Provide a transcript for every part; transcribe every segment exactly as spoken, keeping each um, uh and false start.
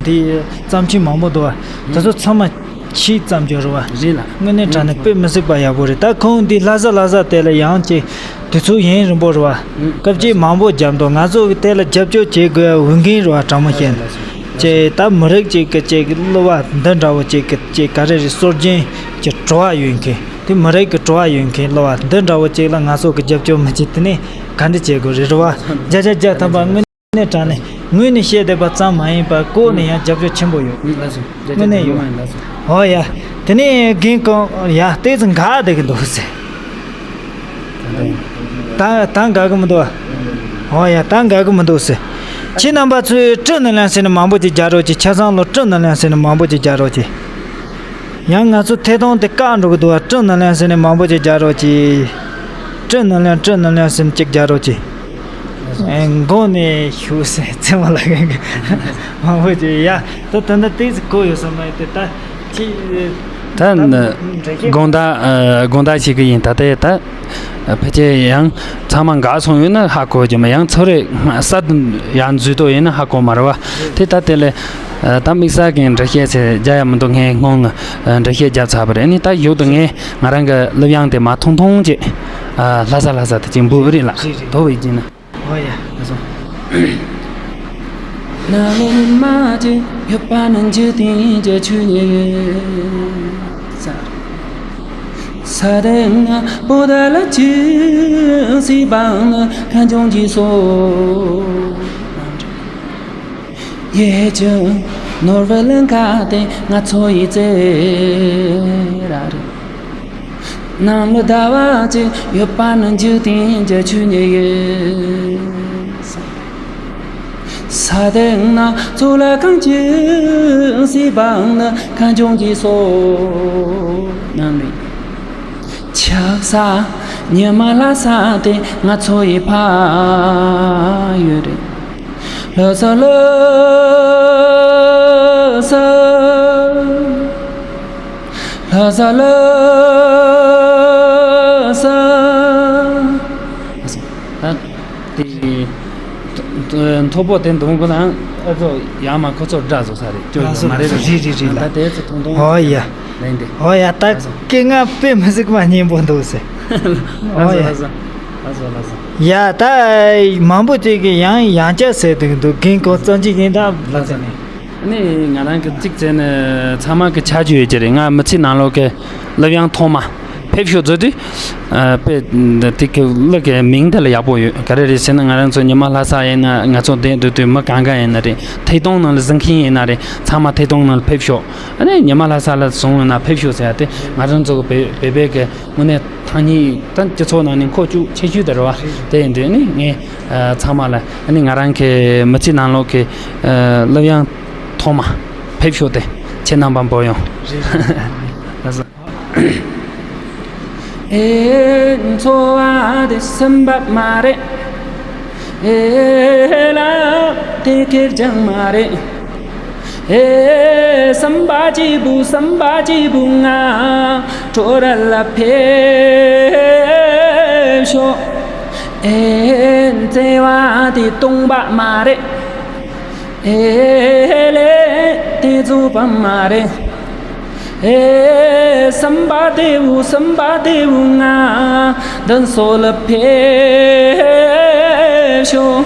དེ་བརྩམས་ཆོས་མང་པོ་འདུག་བ། དེ་ཚོ་ཚང་མ་ཁྱེད་བརྩམས་རྒྱུ་རེད་བ། རེད་ལ། དངོས་གནས་དྲང་གནས་དཔེ་མི་སྲིད་པ་ཡག་པོ་རེད། ད་ཁོང་འདི་ལྷ་ས་ལྷ་ས་དེ་ལ་ཡང་ཅིག་དུས་ཚོད་ཡུན་རིང་པོ་རེད་བ། སྐབས་ཅིག་མང་པོ་བརྒྱབ་འདུག་ང་ཚོ་གི་དེ་ལ་རྒྱབ་སྐྱོར་བྱེད་དགོས་འོས་འགན་རེད་བ། དྲང་མོ་བཤད་ན། ཅིག་ད་མི་རིགས་ཅིག་གི་ཅིག་གླུ་བ་འདི་འདྲ་བོ་ཅིག་གི་ཅིག་ག་རེ་རེད། སྲོལ་རྒྱུན་གྱི་བྲོ་བ་ཡོད་མཁན། དེ་མི་རིགས་ཀྱི་བྲོ་བ་ཡོད་མཁན་གླུ་བ་འདི་འདྲ་བོ་ཅིག་ལ་ང་ཚོ་གི་རྒྱབ་སྐྱོར་མི་བྱེད། དེ་ནས་ག་འདྲ་བྱེད་དགོས་རེད། རེད་བ། བརྒྱ་ཆ་བརྒྱ་ཐམ་པ་དངོས་གནས་དྲང་གནས་ངོས་ནས་བཤད་བསྡད་པ་ཙམ་མ་ཡིན་པར་ལྐོག་ནས་ཡང་རྒྱབ་སྐྱོར་ཆེན་པོ་ཡོད། ལགས་སོ། དངོས་གནས་ཡོད། ལགས་སོ། ཨོ་ཡ། དེ་ནས་རྒན་ཁོང་ཡ་ཏོག་ཙམ་འགག་བསྡད་ཀྱི་འདུག་ཟེར། ད་ད་འགག་གི་མི་འདུག་བ། ཨོ་ཡ། ད་འགག་གི་མི་འདུག་ཟེར། ཁྱེད་རྣམ་པ་ཚོས་སྤྲི་ནང་ལན་ཟེར་ནས་མང་པོ་ཅིག་རྒྱག་རོགས་གྱིས། ཆ་ཚང་ལོ་སྤྲི་ནང་ལན་ཟེར་ནས་མང་པོ་ཅིག་རྒྱག་རོགས་གྱིས། ཡང་ང་ཚོ་ཐད་གཏོང་དེ་བཀག་འགྲོ་གི་འདུག་བ། སྤྲི་ནང་ལན་ཟེར་ནས་མང་པོ་ཅིག་རྒྱག་རོགས་གྱིས། སྤྲི་ནང་ལན། སྤྲི་ནང་ལན་ཟེར་ནས་ཅིག་རྒྱག་རོགས་གྱིས། ཨེ། མགོ་ནས་ཞུགས་ཟེར། རྩེད་མོ་ལ་གན་གི་མང་པོ་ཅིག་ཡ། ད་ད་ལྟ་ཏོག་ཙམ་གོ་ཡོད་ས་མ་རེད་དེ། ད་ཅི། ད་ད་ནི་འདྲ་གི། དགོངས་དག་ཨ། དགོངས་དག་བྱེད་ཀྱི་ཡིན། ད་ལྟའི་ད་ཕལ་ཆེར་ཡང་ཚང་མ་འགག་སོང་ཡོད་ན་ཧ་གོ་རྒྱུ་མ། ཡང་ཚོ་རེ་གསར་དུ་ཡང་འཛུལ་དོ་ཡིན་ན་ཧ་གོ་མ་རེད་བ། དེ་ད་དེ་ལས་ཨ། ད་དམིགས་བསལ་གྱི་འགྲེལ་བཤད་ཟེར་རྒྱག་ཡ་མི་འདུག་ངས་སྔོན་ལ་ཨ། འགྲེལ་བཤད་བརྒྱབ་ཚར་བ་རེད། ཨ་ནི་ད་ཡུག་ཏུ་ངས་ང་རང་གི་གླུ་དབྱངས་དེ་མར་ཐུང་ཐུང་ཅིག་ཨ། ལྷ་ས་ལྷ་ས་དེ་ཅིག་འབུལ་བ་རེད་ལ། རེད་རེད། དོ་བའི་ཅིག་ན། ཨོ་ཡ། ལགས་སོ། ལྷ་ས་ལྷ་ས། ད་དེ་མཐོ་པོ་དེ་འདོན་དགོས་ན་ཨ་ཚོ་ཡར་མར་ཁོ་ཚོར་སྒྲ་བཟོ་ས་རེད། སྐྱོ་ལ་མ་རེད། རེད་རེད་རེད། ད་དེ་ཚོ་ཐུང་ཐུང་། ཨོ་ཡ། ལན་དེ། ཨོ་ཡ། ད་ལགས་སོ། སྐད་ངག་དཔེ་མི་སྲིད་པ་སྙན་པོ་འདུག་ཟེར། ཨོ་ཡ། ལགས་སོ། ལགས་སོ། ལགས་སོ། ཡ། ད་མང་པོ་ཅིག་གིས་ཡང་ཡང་བསྐྱར་ཟེར་འདུག་འདུག་རྒན་ཁོང་རྩོམ་གཅིག་ཡིན་ད། ལགས་སོ། ནི་ང་རང་གི་གཅིག་བྱས་ནས་ཚང་མ་གི་ཆ་རྒྱུས་ཡོད་ཀྱི་རེད། ང་མི་ཚེ་ནང་ལོགས་ཀྱི་གླུ་དབྱངས་ཐོག་མ་ཕེབས་ཤོག་བཟོ་དུས། ཨ། དཔེ་འདི་གི་གླུ་གི་མིང་འདི་ལ་ཡག་པོ་ཡོད། ག་རེ་རེད་ཟེར་ན། ང་རང་ཚོ་ཉི་མ་ལྷ་ས་ཡིན་ན། ང་ཚོ་འདིར་སྡོད་དུས་མི་གང་ག་ཡིན་ན་རེད། ཐད་གཏོང་ནང་ལ་གཟིགས་མཁན་ཡིན་ན་རེད། ཚང་མ་ཐད་གཏོང་ནང་ལ་ཕེབས་ཤོག་ཨ་ནི་ཉི་མ་ལྷ་ས་ལ་བཟུང་ཡོང་ན་ཕེབས་ཤོག་ཟེར་ཡ་དེ། ང་རང་ཚོ་གི་བོད་བོད་པའི་གི་དངོས་གནས་ཐང་ཉིད་ད་སྤྱི་ཚོགས་ནང་ནས་མཁོ་ཤུགས་ཆེ་ཤོས་དེ་རེད་བ། དེ་ཡིན་དུས་ནི་ངས་ཨ་ཚང་མ་ལ། ཨ་ནི་ང་རང་གི་མི་ཚེ་ནང་ལོགས་ཀྱི་ཨ་གླུ་དབྱངས་ཐོག་མ་ཕེབས་ཤོག་དེ་ཁྱེད་རྣམ་པ་འབོད་ཡོང་། ལགས་སོ། ཨེ། འཚོ་བ་དེ་སེམས་པ་མ་རེད། ཨེ་ལ་དེ་ཁེར་རྐྱང་མ་རེད། ཨེ། བསམ་པ་གཅིག་པུ་བསམ་པ་གཅིག་པུ་ང་གྲོ་ར་ལ་ཕེབས་ཤོག་ཨེ། བརྩེ་བ་དེ་སྟོང་པ་མ་རེད། ཨེ་ལེ་དེ་རྫོགས་པ་མ་རེད། ཨེ། བསམ་པ་དེ་བུ་བསམ་པ་དེ་བུ་ང་འདི་ཚོ་ལ་ཕེབས་ཤོག་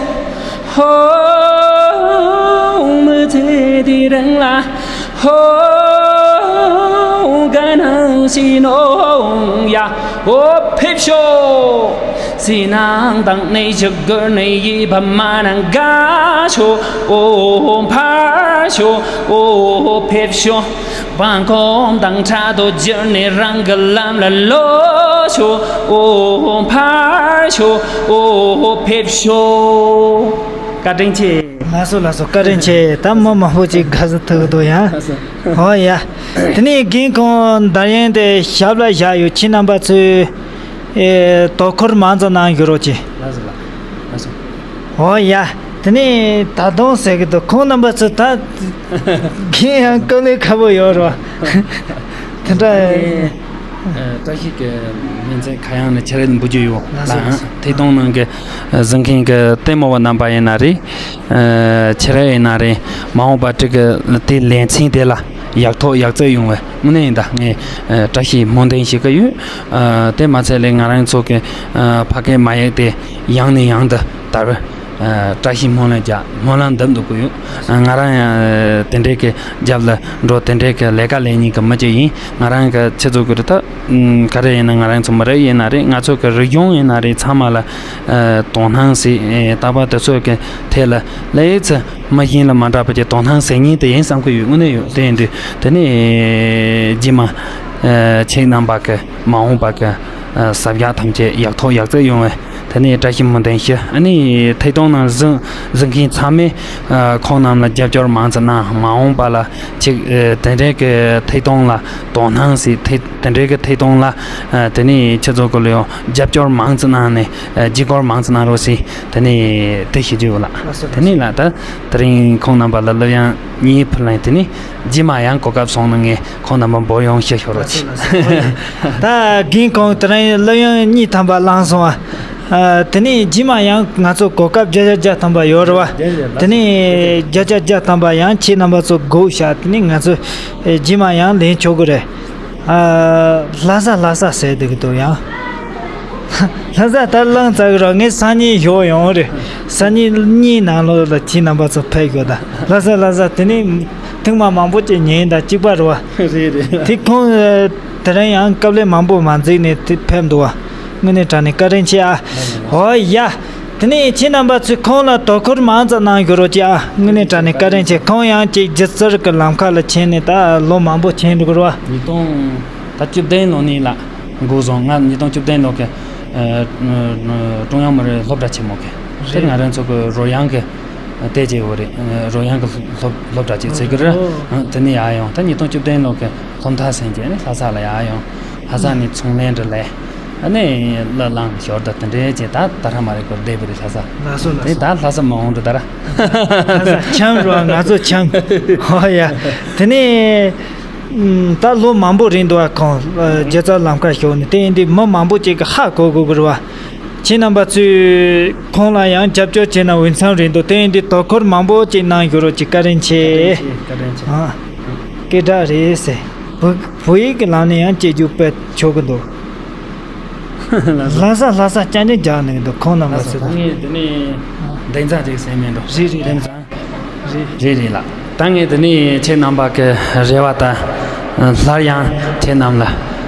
ཧོ། མི་ཚེ་འདི་རིང་ལ་ཧོ། དགའ་སྣང་ཞིག་ནོ་ཡ། ཨོ་ཕེབས་ཤོག་སྲིད་ནང་དང་ནས་ཞུ་དགོས་ནས་ཡིད་ཕམ་མ་ན་དགའ་ཤོག་ཨོ་ཕར་ཤོག་ཨོ་ཕེབས་ཤོག་དབང་ཁོམ་དང་ཕྲག་དོག་བསྒྱུར་ནས་རང་གི་ལམ་ལ་ལོག་ཤོག་ཨོ་ཕར་ཤོག་ཨོ་ཕེབས་ཤོག་བཀའ་དྲིན་ཆེ། ལགས་སོ་ལགས་སོ། བཀའ་དྲིན་ཆེ། ད་མི་མང་པོ་ཅིག་དགའ་བསུ་ཐུག་འདུག་ཡ། ལགས་སོ། ཨོ་ཡ། དེ་ནས་རྒན་ཁོང་འདར་ཡན་དེ་ཞབས་ལ་བཞག་ཡོད། ཁྱེད་རྣམ་པ་ཚོས་ཨེ་དོ་ཁུར་མང་ཙམ་གནང་ཞུ་རོགས་གྱིས། ལགས་སོ་ལགས། ལགས་སོ། ཨོ་ཡ། དེ་ནས་ད་དུང་ཟེར་གི་འདུག་ཁོང་རྣམ་པ་ཚོ་ད་རྒན་ཡང་དཀའ་ལས་ཁག་པོ་ཡོད་རེད་བ། དེ་འདྲ། ཨ། བཀྲ་ཤིས་ཀྱི་སྨན་རྩིས་ཁ་གཡང་ནས་ཆེད་རེ་འབུལ་རྒྱུ་ཡོད་ལགས་སོ། ལགས་སོ། ཐད་གཏོང་ནང་གི་གཟིགས་མཁན་གྱི་ལྟད་མོ་བ་རྣམ་པ་ཡིན་ན་རེད། ཨ། ཆེད་རེ་ཡིན་ན་རེད། མ་འོངས་པ་ཅིག་གི་དེ་ལེ་ཚན་དེ་ལ་ཡག་ཐོག་ཡག་བརྩེགས་ཡོང་བའི་དངོས་གནས་ཡིན་ད་ངས་ཨ་བཀྲ་ཤིས་སྨོན་འདུན་ཞུ་གི་ཡོད། ཨ། དེ་མ་ཚད་ལས་ང་རང་ཚོ་གི་ཨ་ཕ་སྐད་མ་ཡིག་དེ་ཡང་ནས་ཡང་དུ་དར་བའི་ཨ་བཀྲ་ཤིས་སྨོན་ལམ་རྒྱག་སྨོན་ལམ་འདེབས་འདུག་གི་ཡོད། ཨ། ང་རང་ཡང་དེ་འདྲའི་གི་རྒྱབ་ལ་འགྲོ་དེ་འདྲའི་གི་ལས་ཀ་ལས་མཁན་གི་མི་ཅིག་ཡིན། ང་རང་གི་ཆེད་དུ་གི་རེད་ད། ཨ། ག་རེ་ཡིན་ན་ང་རང་ཚོ་མི་རིགས་ཡིན་ན་རེད། ང་ཚོ་གི་རིག་གཞུང་ཡིན་ན་རེད། ཚང་མ་ལ་ཨ་དོ་སྣང་ཟེར། ཨེ། རྟག་པར་དེ་ཚོ་གི་ཐད་ལ་ལས་ཚེ་མི་གཞན་ལ་མ་འདྲ་བ་གི་དོ་སྣང་ཟེར་མཁན་དེ་ཡིན་བསམ་གི་ཡོད། དངོས་གནས་ཡོད། དེ་ཡིན་དུས་དེ་ནས་རྗེས་མ་ཨ་ཁྱེད་རྣམ་པ་གི་མ་འོངས་པ་གི་ཨ་བསླབ་བྱ་ཐམས་ཅད་ཡག་ཐོག་ཡག་བརྩེགས་ཡོང་བའི་དེ་ནས་བཀྲ་ཤིས་སྨོན་འདུན་ཞུ། ཨ་ནི་ཐད་གཏོང་ནང་གཟིགས་གཟིགས་མཁན་ཚང་མས་ཨ་ཁོང་རྣམས་ལ་རྒྱབ་སྐྱོར་མང་ཙམ་གནང་། མ་འོངས་པ་ལ་ཅིག་ཨ་དེ་འདྲའི་གི་ཐད་གཏོང་ལ་དོ་སྣང་ཟེར། ཐད་དེ་འདྲའི་གི་ཐད་གཏོང་ལ་ཨ་དེ་ནས་ཁྱེད་ཚོ་གི་ལ་ཡང་རྒྱབ་སྐྱོར་མང་ཙམ་གནང་ནས་ཨ་བརྒྱུད་སྐུར་མང་ཙམ་གནང་རོགས་ཟེར། དེ་ནས་དེ་ཞུ་རྒྱུ་ཡོད་ལགས། ལགས་སོ། དེ་ནས་ལགས། ད་དེ་རིང་ཁོང་རྣམ་པ་ལ་སློབ་ཡོན་གཉིས་ཕུལ་ལ། དེ་ནས་རྗེས་མ་ཡང་གོ་སྐབས་སོང་ན་ངས་ཁོང་རྣམ་པ་འབོད་ཡོང་ཞུ་ཤོག་རོགས་གྱིས། ད་རྒན་ཁོང་དེ་རིང་སློབ་ཡོན་གཉིས་ཐམ་པ་བླངས་སོང་ཨ། ཨ། དེ་ནས་རྗེས་མ་ཡང་ང་ཚོ་གོ་སྐབས་བརྒྱ་ཆ་བརྒྱ་ཐམ་པ་ཡོད་རེད་བ། དེ་ནས་བརྒྱ་ཆ་བརྒྱ་ཐམ་པ་ཡང་ཁྱེད་རྣམ་པ་ཚོ་དགོས་ཤག་དེ་ནས་ང་ཚོ་རྗེས་མ་ཡང་ལེན་ཆོག་གི་རེད། ཨ། ལྷ་ས་ལྷ་ས་ཟེར་བསྡད་ཀྱི་འདུག་ཡང་། ལྷ་ས་ད་བླངས་ཚར་གི་རེད། ངས་སང་ཉིན་ཞོགས་ཡོང་རེད། སང་ཉིན་གཉིས་ནང་ལོགས་ལ་ཁྱེད་རྣམ་པ་ཚོ་ཕེབས་དགོས་ད། ལྷ་ས་ལྷ་ས་དེ་ནས་ཐེངས་མ་མང་པོ་ཅིག་ཉན་ད་གཅིག་པ་རེད་བ། རེད་རེད། དེ་ཁོང་དེ་རིང་ཡང་སྐབས་ལས་མང་པོ་མ་འཛེགས་ནས་དེ་ཕེབས་འདུག་བ། དངོས་གནས་དྲང་གནས་བཀའ་དྲིན་ཆེ་ཨ། ཨོ་ཡ། དེ་ནས་ཁྱེད་རྣམ་པ་ཚོས་ཁོང་ལ་དོ་ཁུར་མང་ཙམ་གནང་དགོས་རོགས་གྱིས་ཨ། དངོས་གནས་དྲང་གནས་བཀའ་དྲིན་ཆེ། ཁོང་ཡང་ཅིག་སྒྱུ་རྩལ་གྱི་ལམ་ཁ་ལ་ཕྱིན་ནས་ད་ལོ་མང་པོ་ཕྱིན་འགྲོ་གི་རེད་བ། ཉིས་སྟོང་ད་བཅུ་བདུན་ལོ་ནས་ལ་འགོ་བཟུང་། ང་ཉིས་སྟོང་བཅུ་བདུན་ལོ་གི་ཨ་ཀྲུང་དབྱང་མི་རིགས་སློབ་གྲྭ་ཆེན་མོ་གི་དེ་ང་རང་ཚོ་གི་རོལ་དབྱངས་གི་དེ་བྱས་ཡོད་རེད། རོལ་དབྱངས་གི་སློབ་སློབ་གྲྭ་ཅིག་བརྩི་གི་རེད། དེ་ནས་ཡར་ཡོང་། ད་ཉིས་སྟོང་བཅུ་བདུན་ལོ་གི་སློབ་མཐར་ཕྱིན་རྗེས་ནས་ལྷ་ས་ལ་ཡར་ཡོང་། ལྷ་ས་ནས་ཚོང་ལས་འདྲ་ལས། ཨ་ནི་གླུ་བླངས་ཞོར་དུ་དེ་འདྲའི་བྱས། ད་ད་ར་མ་རེད་གོ་བསྡད་པ་རེད་ལྷ་ས། ལགས་སོ་ལགས་དེ་སོ། ད་ལྷ་ས་མ་འོང་འགྲོ་ད་ར། ལྷ་ས་འཁྱམས་རོགས། ང་ཚོ་འཁྱམས། ཧོ་ཡ། དེ་ནས་ཨམ་ད་ལོ་མང་པོ་རིང་འདུག་ཨ། ཁོང་སྒྱུ་རྩལ་ལམ་ཁ་ཞོག་ནས། དེ་ཡིན་དུས་མི་མང་པོ་ཅིག་གིས་ཧ་གོ་དགོས་ཀྱི་རེད་བ། ཁྱེད་རྣམ་པ་ཚོས་ཁོང་ལ་ཡང་རྒྱབ་སྐྱོར་བྱས་ན་འོས་འཚམ་རེད་འདུག་དེ་ཡིན་དུས་དོ་ཁུར་མང་པོ་ཅིག་གནང་ཞུ་རོགས་གྱིས། བཀའ་དྲིན་ཆེ། བཀའ་དྲིན་ཆེ། ཨ། སྐད་གྲགས་རེད་ཟེར། བོད་བོད་ཡིག་གི་ལམ་ནས་ཡང་སྐད་སྒྱུར་སྤེལ་ཆོག་གི་འདུག་ལྷ་ས་ལྷ་ས་བསྐྱར་འགྲན་རྒྱག་ནས་འདུག་ཁོང་རྣམ་པ་ཚོ་ད། ངས་དེ་ནས་འདི་ཚོ་ཅིག་ཟེར་མེད་འགྲོ། རེད་རེད། དེ་ཚོ་རེད་རེད་ལགས། ད་ངས་དེ་ནས་ཁྱེད་རྣམ་པ་གི་རེ་བ་དང་སླར་ཡང་ཁྱེད་རྣམས་ལ་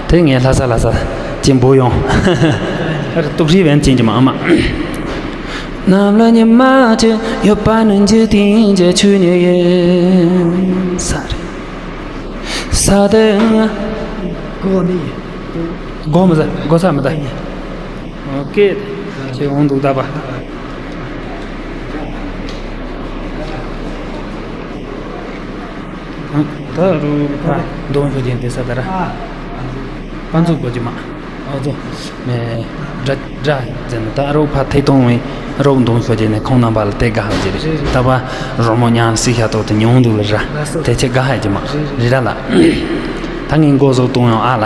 དེ་ངས་ལྷ་ས་ལྷ་ས་ཅིག་འབོད་ཡོང་། ཨ་རེ་ཏོག་ཧྲིལ་བན་ཅན་གྱི་མ་ཨ་མ། གོ་ནི། གོ་མི་ཟ། གོ་ས་མི་ད། ཨོ་ཀེ། ཁྱེད་འོང་འདུག་ད་པ། ད་རུ་ཕ་འདོན་ཤོག་ཅན་དེ་ས་ད་ར། པ་འཛུགས་གོ་ཅི་མ། ཨོ་ཙོ། མེ། དྲ་དྲ་ཟེར་ནས་ད་རོགས་ཕ་ཐེ་གཏོང་བའི་རོགས་འདོན་ཤོག་ཅན་ནས་ཁོང་རྣམ་པ་ལ་དེ་དགའ་ཧ་ཅི་རེད། ད་པ་རོལ་མོ་ཉང་སི་ཤ་ཏོག་དེ་ཉུང་འདུག་ལ་ར། དེ་ཆེ་དགའ་ཧ་ཅི་མ་རེད་ར་ལ། ད་ངས་འགོ་བཟོ་གཏོང་ཡོང་ཨ་ལ།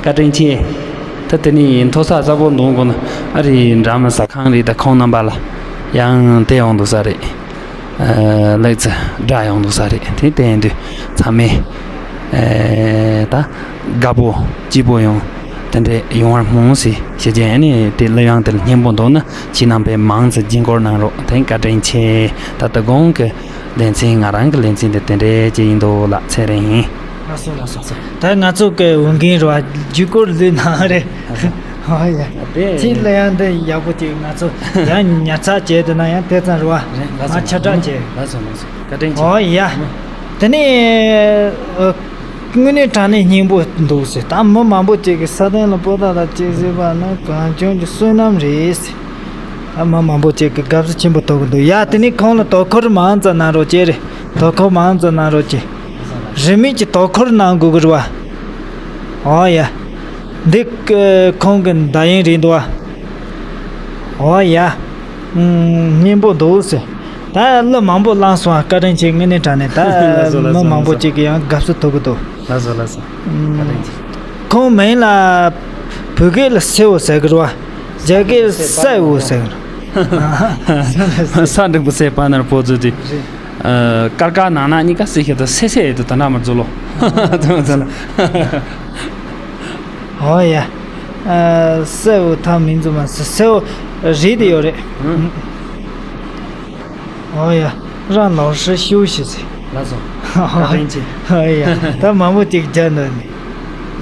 བཀའ་དྲིན་ཆེ། ད་དེ་ནས་མཐོ་ས་གཟར་པོ་འདོན་དགོས་ན་ཨ་རི་འདྲ་མི་ཟ་ཁང་རེད། ད་ཁོང་རྣམ་པ་ལ་ཡང་དེ་ཡོང་འདུག་ས་རེད། ཨ་ལེགས་ཚེ་དགྲ་ཡོང་འདུག་ས་རེད། དེ་བསྟན་དུས་ཚང་མས་ཨེ་ད་དགའ་པོ་སྐྱིད་པོ་ཡོང་། དེ་འདྲས་ཡོང་བར་སྨོན་ཟེར་ཞུ་རྒྱུ་ཡིན། ཨ་ནི་དེ་གླུ་དབྱངས་དེ་ལ་སྙན་པོ་འདུག་ན་ཁྱེད་རྣམ་པས་མང་ཙམ་བརྒྱུད་སྐུར་གནང་རོགས། དེ་བཀའ་དྲིན་ཆེ། ད་ལྟ་གོང་གི་ལེ་ཚན། ང་རང་གི་ལེ་ཚན་དེ་དེ་འདྲས་ཅིག་ཡིན་འདུག་ལགས། ཚེ་རིང་། ལགས་སོ་ལགས་སོ། ད་ང་ཚོ་གི་འོས་འགན་རེད་བ། བརྒྱུད་སྐུར་ལུས་གནང་རེད། ཨ་ཡ། དེ་ཚིག་གླུ་དབྱངས་འདི་ཡག་པོ་ཅིག་ང་ཚོ་ཡང་ཉར་ཚགས་བྱས་བསྡད་ན་ཡང་དེ་ཙམ་རེད་བ། རེད། ལགས་སོ། ང་ཁྱབ་བསྒྲགས་བྱས། ལགས་སོ་ལགས་སོ། བཀའ་དྲིན་ཆེ། ཨོ་ཡ། དེ་ནས་ཨ། དངོས་གནས་དྲང་གནས་སྙིང་པོ་འདུག་ཟེར། ད་མི་མང་པོ་ཅིག་གིས་ས་སྟེང་ལ་པོ་ཏ་ལ་ཅིག་ཟེར་བ་ནི་གངས་ལྗོངས་ཀྱི་བསོད་ནམས་རེད་ཟེར། ད་མི་མང་པོ་ཅིག་གིས་དགའ་བསུ་ཆེན་པོ་ཐོབ་ཀྱི་འདུག། ཡ། དེ་ནས་ཁོང་ལ་དོ་ཁུར་མང་ཙམ་གནང་རོགས་བྱེད་རེད། དོ་ཁུར་མང་ཙམ་གནང་རོགས་བྱེད། རིན་མེད་ཀྱི་དོ་ཁུར་གནང་དགོས་ཀྱི་རེད་བ། ཨོ་ཡ། འདི་ཁོང་གི་འདར་དབྱངས་རེད་འདུག་བ། ཨོ་ཡ། སྙན་པོ་འདུག་ཟེར། ད་གླུ་མང་པོ་བླངས་སོང་། བཀའ་དྲིན་ཆེ། དངོས་གནས་དྲང་གནས་ད། ལགས་སོ་ལགས་སོ། མི་མང་པོ་ཅིག་གིས་ཡང་དགའ་བསུ་ཐོབ་ཀྱི་འདུག། ལགས་སོ་ལགས་སོ། བཀའ་དྲིན་ཆེ། ཁོང་མིང་ལ་བོད་སྐད་ལ་སེའུ་ཟེར་གྱི་རེད་བ། རྒྱ་སྐད་ལ་སེའུ་ཟེར་གྱི་རེད། ས་འབྲུག་པོ་སེ་པ་ནར་པོ་ཙུ་དེ། རེད། ཨ། ཀར་ཀ་ན་ན་གཉིས་ཀ་སེ་ཤེ་དང་སེ་སེ་དུ་ད་ན་མར་ཛོ་ལོ། ཨོ་ཡ། ཨ། སེའུ་ཐང་མིང་ཙུ་མ་སེ་སེའུ་རེད་དེ་ཡོད་རེད། ཨོ་ཡ། རང་ལོ་ཧྲི་ཤིའུ་ཤི་ཟེར། ལགས་སོ། བཀའ་དྲིན་ཆེ། ཨོ་ཡ། ད་མང་པོ་ཅིག་རྒྱག་འདོད་ནི་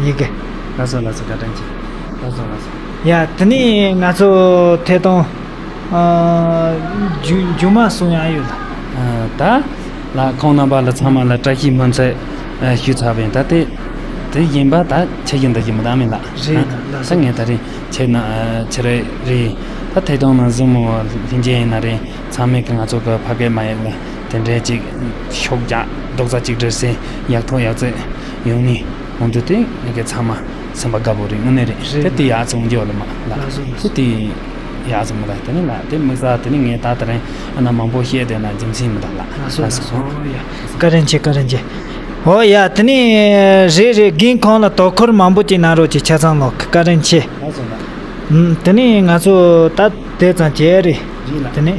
ཡི་གེ། ལགས་སོ་ལགས་སོ། བཀའ་དྲིན་ཆེ། ལགས་སོ་ལགས་སོ། ཡ། དེ་ནས་ང་ཚོ་ཐད་གཏོང་། ཨ། རྒྱུ་རྒྱུ་མ་གསུང་ཡག་ཡོད་ལ། ཨ། ད་ལ་ཁོང་རྣམ་པ་ལ་ཚང་མ་ལ་བཀྲ་ཤིས་སྨོན་ཚོད་ཞུས་ཚར་བ་ཡིན། ད་དེ་དེ་ཡིན་པ་ད་ཆེ་ཡིན་ད་ཡིན་མི་ད་མིན་ལ། རེད་ལགས་སོ། ད་ངས་ད་རེས་ཆེ་ན་ཆེ་རེད་རེད། ད་ཐད་གཏོང་ནང་གཟིགས་མོ་བ་ལྷན་རྒྱས་ཡིན་ན་རེད། ཚང་མས་ཀྱི་ང་ཚོ་གི་ཕ་སྐད་མ་ཡིག་ལ་དེ་འདྲའི་ཅིག་ཤུགས་རྒྱག་རྡོག་རྩ་གཅིག་སྒྲིལ་སེ་ཡག་ཐོག་ཡག་བརྩེགས་ཡོང་ནི། འོང་དུས་དེ་ངེད་ཀྱི་ཚང་མ་སེམས་པ་དགའ་པོ་རེད། དངོས་གནས་རེད། རེད། དེ་དེ་ཡག་ཙམ་འགྱོ་ལ་མ་ལ། ལགས་སོ་ལགས་སོ། དེ་དེ་ཡག་ཙམ་ལ། དེ་ནི་ལ་དེ་དམིགས་བསལ་དེ་ནི་ངས་ད་ལྟ་རིང་ཨ་ན་མང་པོ་བཤད་བསྡད་ན་རྒྱུ་མཚན་མི་འདུག་ལ། ལགས་སོ་ལགས་སོ། ཡ། བཀའ་དྲིན་ཆེ། བཀའ་དྲིན་ཆེ། ཨོ་ཡ། དེ་ནི་རེད་རེད། རྒན་ཁོང་ལ་དོ་ཁུར་མང་པོ་ཅིག་གནང་རོགས་ཀྱི་ཆ་ཚང་ལོ། བཀའ་དྲིན་ཆེ། ལགས་སོ་ལགས། ཨུམ། དེ་ནི་ང་ཚོ་ད་དེ་ཙམ་བྱས་རེད། རེད་ལ། དེ་ནི་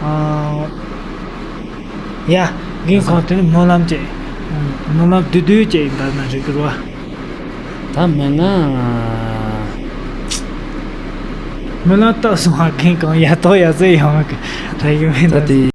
ཨ། ཡ། རྒན་ཁོང་དེ་ནི་སྨོན་ལམ་བཅས། སྨོན་ལམ་བསྡུས་བསྡུས་བཅས་ཡིན་པ་ན་རིག་གི་རོ། ད་མེད་ན། སྨོན་ལམ་བཏབ་སོང་བ། རྒན་ཁོང་ཡ་ཏོ་ཡ་ཟེ་ཡོང་གི་རེ་གི་མེད་ད་ན། དེ།